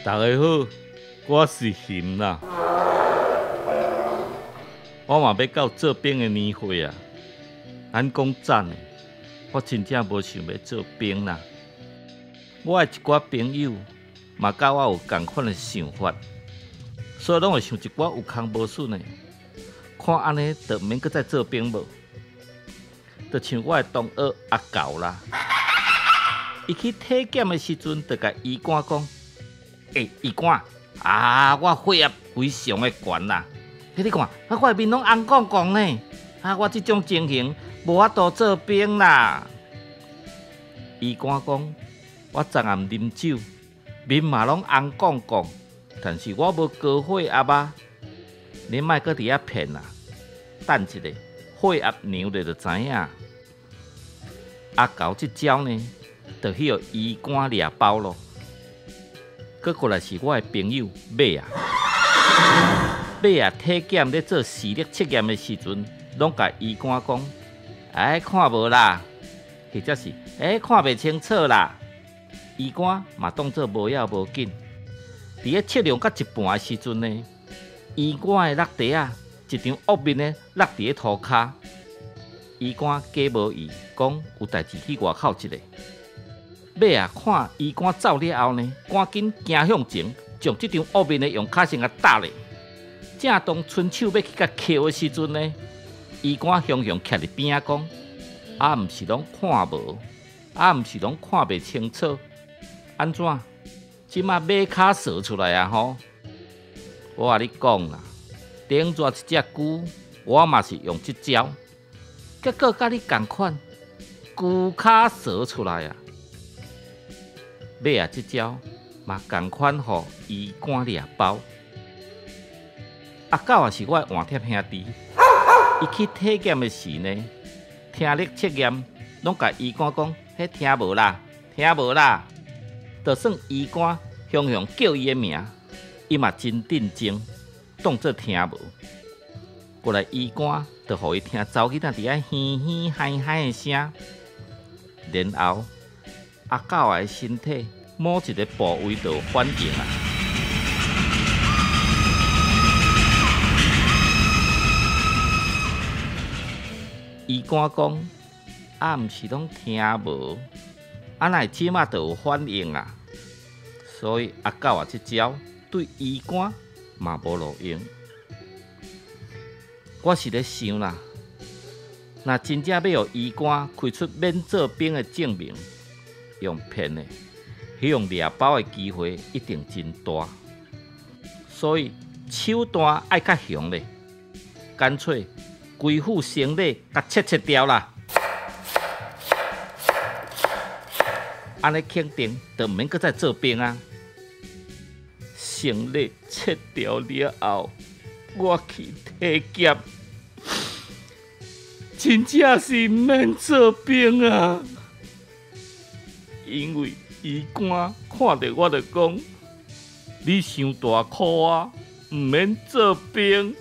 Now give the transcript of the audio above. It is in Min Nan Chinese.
大家好，我是熊啦。我嘛欲到做兵的年岁啊。咱讲真的，我真正无想欲做兵啦。我的一寡朋友嘛，佮我有仝款的想法，所以攏會想一寡有空無筍的，看按呢就毋免閣再做兵無。就像我的同學阿狗啦，伊去體檢的時陣，就共醫官講：欸，醫官啊，我血壓非常的懸啦！你看，啊，我的面攏紅摃摃呢！啊，我這種情形無法度做兵啦。醫官講，我昨暗啉酒，面嘛攏紅摃摃，但是我無高血壓啊！你莫閣佇遐騙啦，等一下，血壓量咧就知影。阿狗這招呢，就去予醫官掠包咯。閣過來是我的朋友馬仔，馬仔體檢咧做視力測驗的時陣，攏共醫官講：哎，看無啦，或者是哎，看袂清楚啦。醫官嘛當做無要無緊。佇咧測量到一半的時陣呢，醫官的落地仔一張惡面的落佇咧塗跤，醫官假無意講有代誌去外口一下。尾仔看醫官走了後呢，趕緊行向前，將這張惡面的用跤先共踏咧。正當伸手欲去共抾的時陣呢，醫官雄雄徛佇邊仔講：啊，毋是攏看無，啊，毋是攏看袂清楚，按怎？這馬馬跤趖出來啊吼！我共你講啦，頂逝一隻龜，我嘛是用這招，結果佮你仝款，龜跤趖出來啊！尾仔這招嘛仝款，予醫官掠包。阿狗也是我的換帖兄弟，伊去體檢的時呢，聽力測驗攏共醫官講，彼聽無啦，聽無啦。就算醫官雄雄叫伊的名，伊嘛真鎮靜，當做聽無。過來醫官就予伊聽查某囡仔佇遐嘻嘻嗨嗨的聲，然後阿狗的身體某一个部位就有反應啊！醫官講：啊，毋是攏聽無，啊，哪會這馬就有反應啊？所以阿狗仔這招對醫官嘛無路用。我是咧想啦，若真正欲予醫官開出免做兵的證明，用騙的，彼用掠包的機會一定真大。所以手段愛較雄咧，乾脆規副生理共切切掉啦。按呢肯定就毋免閣再做兵啊！生理切掉了後，我去體檢，真正是毋免做兵啊！因為醫官看著我就講：你傷大箍啊，毋免做兵。